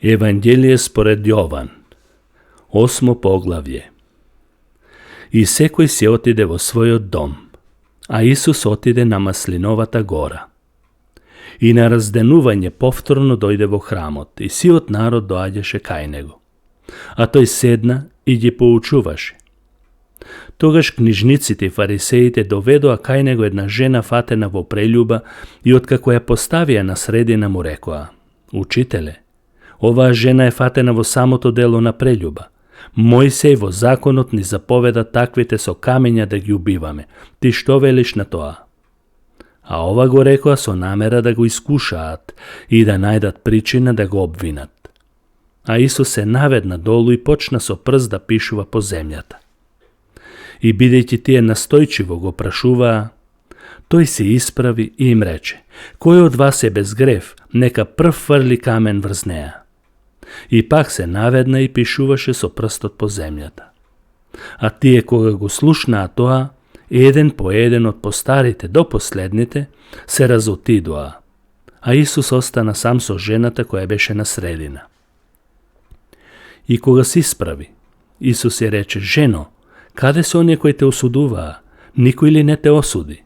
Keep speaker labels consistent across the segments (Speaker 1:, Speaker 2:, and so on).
Speaker 1: Евангелие според Јован, 8 поглавје. И секој си отиде во својот дом, а Исус отиде на Маслиновата гора. И на разденување повторно дојде во храмот, и сиот народ доаѓаше кај него. А тој седна и ги поучуваше. Тогаш книжниците и фарисеите доведоа кај него една жена фатена во прелюба и откако ја поставија на средина му рекоа: Учителе, оваа жена е фатена во самото дело на прелюба. Мојсеј во законот ни заповеда таквите со камења да ги убиваме. Ти што велиш на тоа? А ова го рекоа со намера да го искушаат и да најдат причина да го обвинат. А Исус се наведна долу и почна со прст да пишува по земјата. И бидејќи тие настојчиво го прашуваа, тој се исправи и им рече: Кој од вас е без грев, нека прв фрли камен врз неа. И пак се наведна и пишуваше со прстот по земјата. А тие кога го слушнаа тоа, еден по еден од постарите до последните, се разотидоа, а Исус остана сам со жената која беше на средина. И кога се исправи, Исус ја рече: Жено, каде се оние кои те осудуваа? Никој ли не те осуди?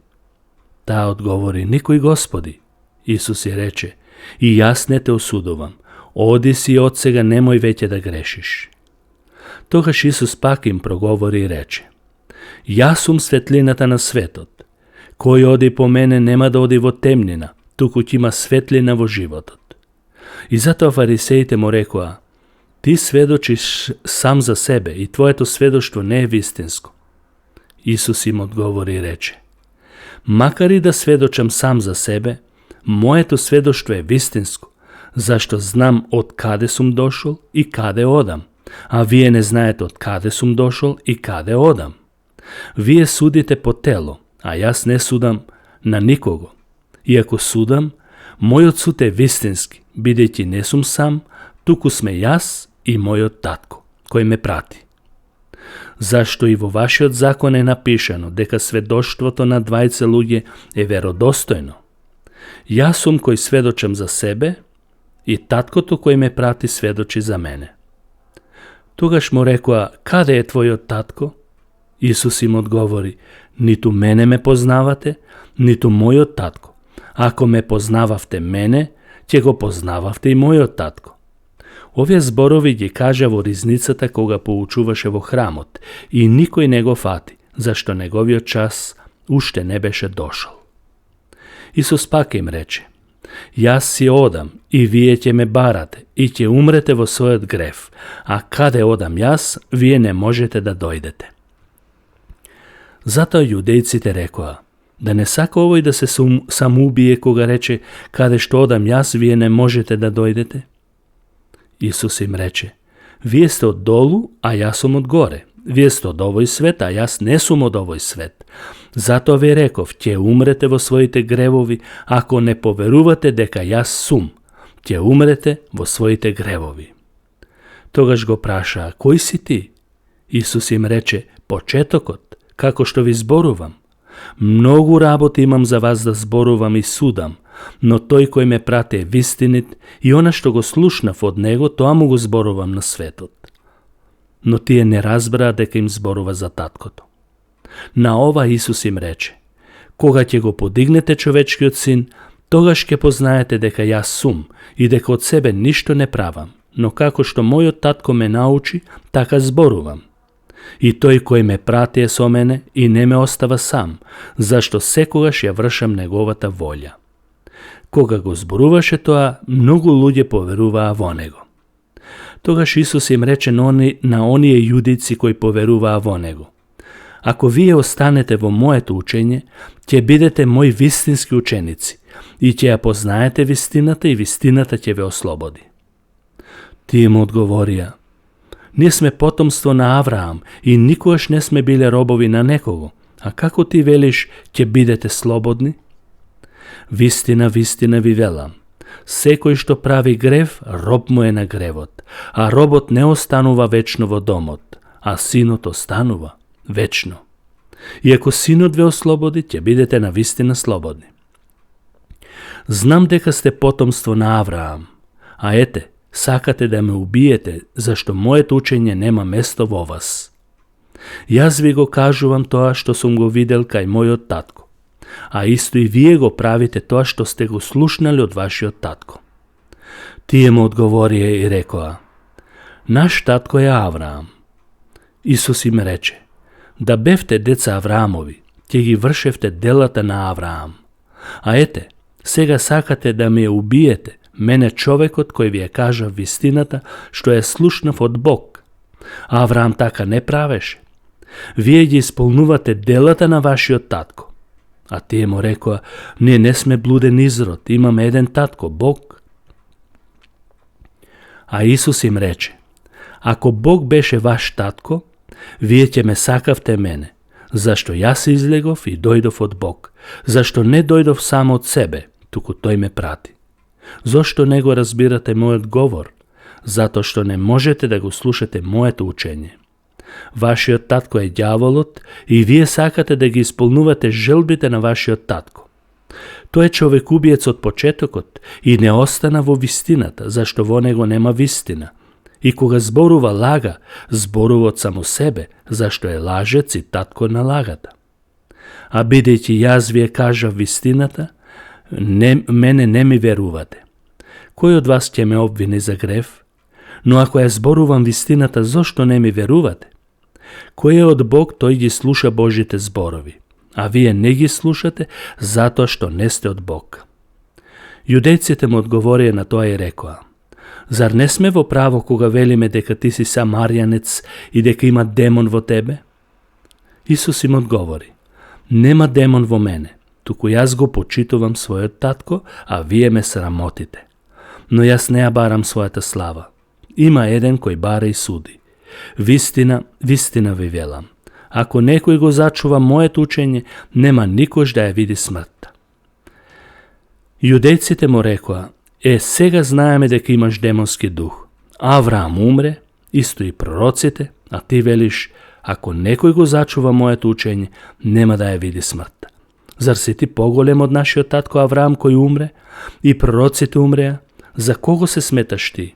Speaker 1: Таа одговори: Никој, Господи. Исус ја рече: И јас не те осудувам. Оди си и од сега немој веќе да грешиш. Тогаш Исус пак им проговори и рече: Јас сум светлината на светот. Кој оди по мене нема да оди во темнина, туку ќе има светлина во животот. И затоа фарисеите му рекоа: Ти сведочиш сам за себе и твоето сведоштво не е вистинско. Исус им одговори и рече: Макар и да сведочам сам за себе, моето сведоштво е вистинско, зашто знам од каде сум дошол и каде одам, а вие не знаете од каде сум дошол и каде одам. Вие судите по тело, а јас не судам на никого. Иако судам, мојот суд е вистински, бидејќи не сум сам, туку сме јас и мојот татко, кој ме прати. Зашто и во вашиот закон е напишано дека сведоштвото на двајца луѓе е веродостојно. Јас сум кој сведочам за себе, и таткото кој ме прати сведочи за мене. Тогаш му рекоа: Каде е твојот татко? Исус им одговори: Ниту мене ме познавате, ниту мојот татко. Ако ме познававте мене, ќе го познававте и мојот татко. Овие зборови ги кажа во ризницата кога поучуваше во храмот и никој не го фати, зашто неговиот час уште не беше дошол. Исус пак им рече: Јас си одам и вие ќе ме барате и ќе умрете во својот грев, а каде одам јас, вие не можете да дојдете. Затоа јудејците рекоа: Да не сака овој да се самоубие кога рече: Каде што одам јас, вие не можете да дојдете? Исус им рече: Вие сте од долу, а јас сум од горе. Вие сте од овој свет, а јас не сум од овој свет. Затоа ви реков: ќе умрете во своите гревови, ако не поверувате дека јас сум. Ќе умрете во своите гревови. Тогаш го прашаа: Кој си ти? Исус им рече: Почетокот, како што ви зборувам. Многу работи имам за вас да зборувам и судам, но тој кој ме прати е вистинит и она што го слушнав од него, тоа му го зборувам на светот. Но тие не разбраа дека им зборува за таткото. На ова Исус им рече: Кога ќе го подигнете човечкиот син, тогаш ќе познаете дека јас сум и дека од себе ништо не правам, но како што мојот татко ме научи, така зборувам. И тој кој ме прати е со мене и не ме остава сам, зашто секогаш ја вршам неговата волја. Кога го зборуваше тоа, многу луѓе поверуваа во него. Тогаш Исус им рече на оние јудици кои поверуваа во него: Ако вие останете во моето учење, ќе бидете мои вистински ученици и ќе ја познаете вистината и вистината ќе ве ослободи. Тие му одговорија: Ние сме потомство на Авраам и никогаш не сме биле робови на некого, а како ти велиш ќе бидете слободни? Вистина, вистина ви велам, секој што прави грев, роб му е на гревот, а робот не останува вечно во домот, а синот останува вечно. И ако синот ве ослободи, ќе бидете на вистина слободни. Знам дека сте потомство на Авраам, а ете, сакате да ме убиете, зашто моето учење нема место во вас. Јас ви го кажувам тоа што сум го видел кај мојот татко, а исто и вие го правите тоа што сте го слушнали од вашиот татко. Тие му одговорија и рекоа: Наш татко е Авраам. Исус им рече: Да бевте деца Авраамови, ќе ги вршевте делата на Авраам. А ете, сега сакате да ме убиете, мене човекот кој ви ја кажа вистината, што ја слушнав од Бог. Авраам така не правеше. Вие ги исполнувате делата на вашиот татко. А тие му рекоа: Ние не сме блуден изрод, имаме еден татко, Бог. А Исус им рече: Ако Бог беше ваш татко, вие ќе ме сакавте мене, зашто јас излегов и дојдов од Бог, зашто не дојдов само од себе, туку тој ме прати. Зошто не го разбирате мојот говор? Затоа што не можете да го слушате моето учење. Вашиот татко е ѓаволот и вие сакате да ги исполнувате желбите на вашиот татко. Тој е човекубиец од почетокот и не остана во вистината, зашто во него нема вистина. И кога зборува лага, зборува од само себе, зашто е лажец и татко на лагата. А бидејќи јас вие кажав вистината, мене не ми верувате. Кој од вас ќе ме обвини за грев? Но ако ја зборувам вистината, зошто не ми верувате? Кој е од Бог, тој ги слуша Божите зборови, а вие не ги слушате, затоа што не сте од Бог. Јудејците му одговорија на тоа и рекоа: Зар не сме во право кога велиме дека ти си самарјанец и дека има демон во тебе? Исус им одговори: Нема демон во мене, туку јас го почитувам својот татко, а вие ме срамотите. Но јас не ја барам својата слава. Има еден кој бара и суди. Вистина, вистина ви велам, ако некој го зачува моето учење, нема никош да ја види смртта. Јудејците му рекоа: Сега знаеме дека имаш демонски дух. Авраам умре, исто и пророците, а ти велиш: ако некој го зачува моето учење, нема да ја види смртта. Зар си ти поголем од нашиот татко Авраам кој умре и пророците умреа? За кого се сметаш ти?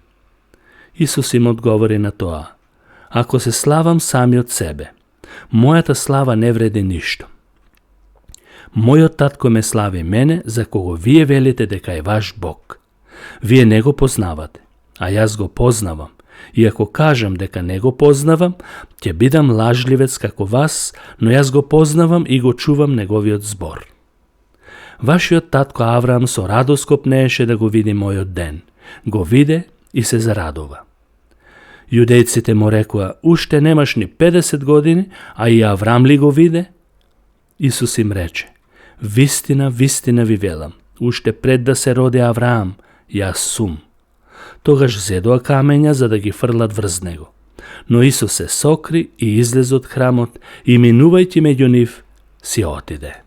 Speaker 1: Исус им одговори на тоа: Ако се славам самиот себе, мојата слава не вреди ништо. Мојот татко ме слави мене, за кого вие велите дека е ваш Бог. Вие не го познавате, а јас го познавам. И ако кажам дека не го познавам, ќе бидам лажливец како вас, но јас го познавам и го чувам неговиот збор. Вашиот татко Авраам со радост копнееше да го види мојот ден. Го виде и се зарадува. Јудејците му рекоа: Уште немаш ни 50 години, а и Авраам ли го виде? Исус им рече: Вистина, вистина ви велам, уште пред да се роди Авраам, јас сум. Тогаш зедоа камења за да ги фрлат врз него. Но Исус се сокри и излезе од храмот и минувајќи меѓу нив, си отиде.